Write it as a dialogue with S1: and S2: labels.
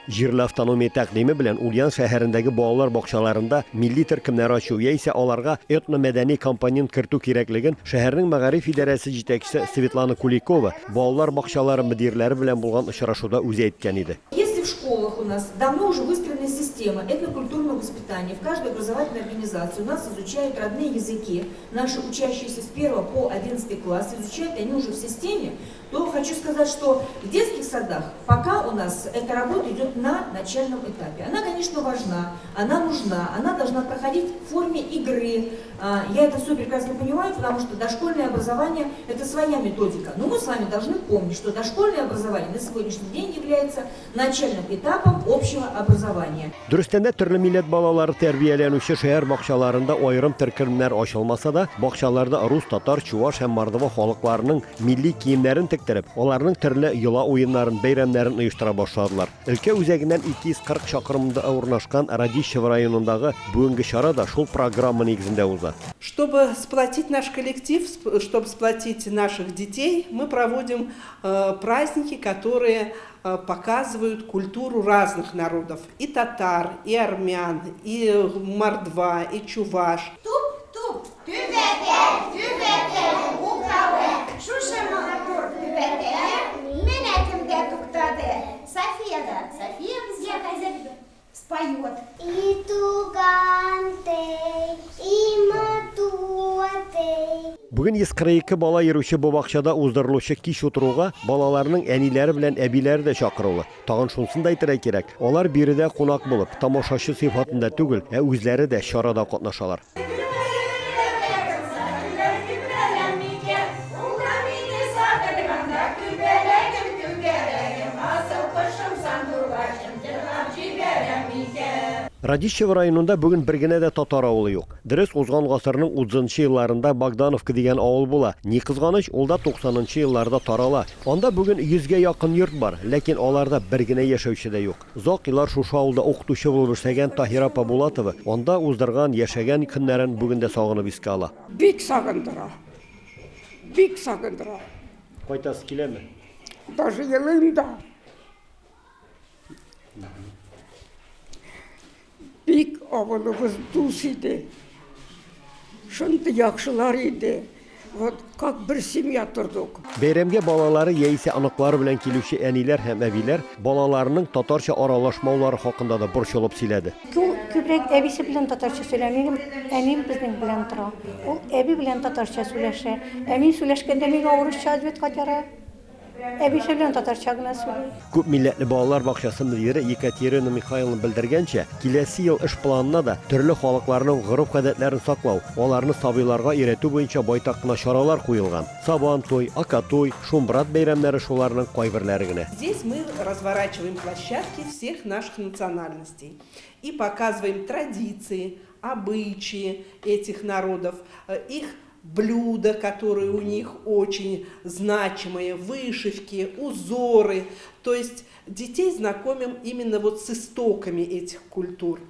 S1: Җирле автономия тәкъдиме белән Ульян шәһәрендәге балалар бакчаларында милли төркемнәр ачу яисә аларга этномәдәни компонент кертү кирәклеген шәһәрнең мәгариф идарәсе җитәкчесе Светлана Куликова балалар бакчалары мөдирләре белән булган очрашуда үзе әйткән иде.
S2: Если в школах у нас давно уже выстроена система этнокультурного воспитания, в каждой образовательной организации у нас изучают родные языки, наши учащиеся с 1 по 11 класс, изучают они уже в системе, то хочу сказать, что в детских садах пока у нас эта работа идет на начальном этапе. Она, конечно, важна, она нужна, она должна проходить в форме игры. Я это все прекрасно понимаю, потому что дошкольное образование – это своя методика. Но мы с вами должны помнить, что дошкольное образование на сегодняшний день является начальным этапом общего образования.
S1: Дөрестән дә, төрле милләт балалары тәрбияләнүче шәһәр бакчаларында аерым төркемнәр ачылмаса да, бакчаларда рус, татар, чуваш һәм мордва халыкларының милли киемнәрен тектереп, аларның төрле йола уеннарын, бәйрәмнәрен оештыра башладылар. Өлкә үзәгеннән 240 чакрымда урнашкан Радищево районындагы бүгенге чара да шул программа нигезендә уза.
S3: Чтобы сплотить наш коллектив, чтобы сплотить наших детей, мы проводим праздники, которые показывают культуру разных народов. И татар, и армян, и мордва, и чуваш.
S4: Туп-туп, түбәтәй, түбәтәй, управы. Шушы матур түбәтәй менә кемдә туктады. София да, София безгә хәзер споет.
S5: И туган тел, и матур тел.
S1: Бүген 142 бала йөрүче бу бакчада уздырылучы кич утыруга балаларның әниләре белән әбиләре дә чакырулы. Тагын шунысын да әйтергә кирәк, алар биредә кунак булып, тамашачы сыйфатында түгел, ә үзләре дә чарада катнашалар. Радищево районында бүген бер генә дә татар авылы юк. Дөрес, узган гасырның 30 елларында Богдановка дигән авыл була. Ни кызганыч, ул да 90 елларда тарала. Анда бүген 100гә якын йорт бар, ләкин аларда бер генә яшәүче дә юк. Озак еллар шушы авылда укытучы булып эшләгән Таһира апа Булатова анда уздырган, яшәгән көннәрен бүген дә сагынып искә ала.
S6: Бик сагындыра. Бик сагындыра.
S1: Кайтасы киләме?
S6: Даже елыйм да. Бик авылыбыз дус иде. Шундый яхшылар иде. Вот как бер семья тордык.
S1: Бәйрәмгә балалары яисә оныклары белән килүче әниләр һәм әбиләр балаларының татарча аралашмаулары хакында да борчылып сөйләде.
S7: Күбрәк әбисе белән татарча сөйләшә. Минем әнием безнең белән тора. Ул әби белән татарча сөйләшә. Ә мин сөйләшкәндә миңа урысча ответ кайтара. Әбисе белән татарча гына сөйли.
S1: Күп милләтле балалар бакчасы мөдире Екатерина Михайловна белдергәнчә, киләсе ел эш планына да төрле халыкларның гореф-гадәтләрен саклау, аларны сабыйларга өйрәтү буенча байтак кына чаралар куелган. Сабан туй, Акатуй, Шумбрат бәйрәмнәре шуларның кайберләре генә.
S3: Здесь мы разворачиваем площадки всех наших национальностей и показываем традиции, обычаи этих народов, их блюда, которые у них очень значимые, вышивки, узоры. То есть детей знакомим именно вот с истоками этих культур.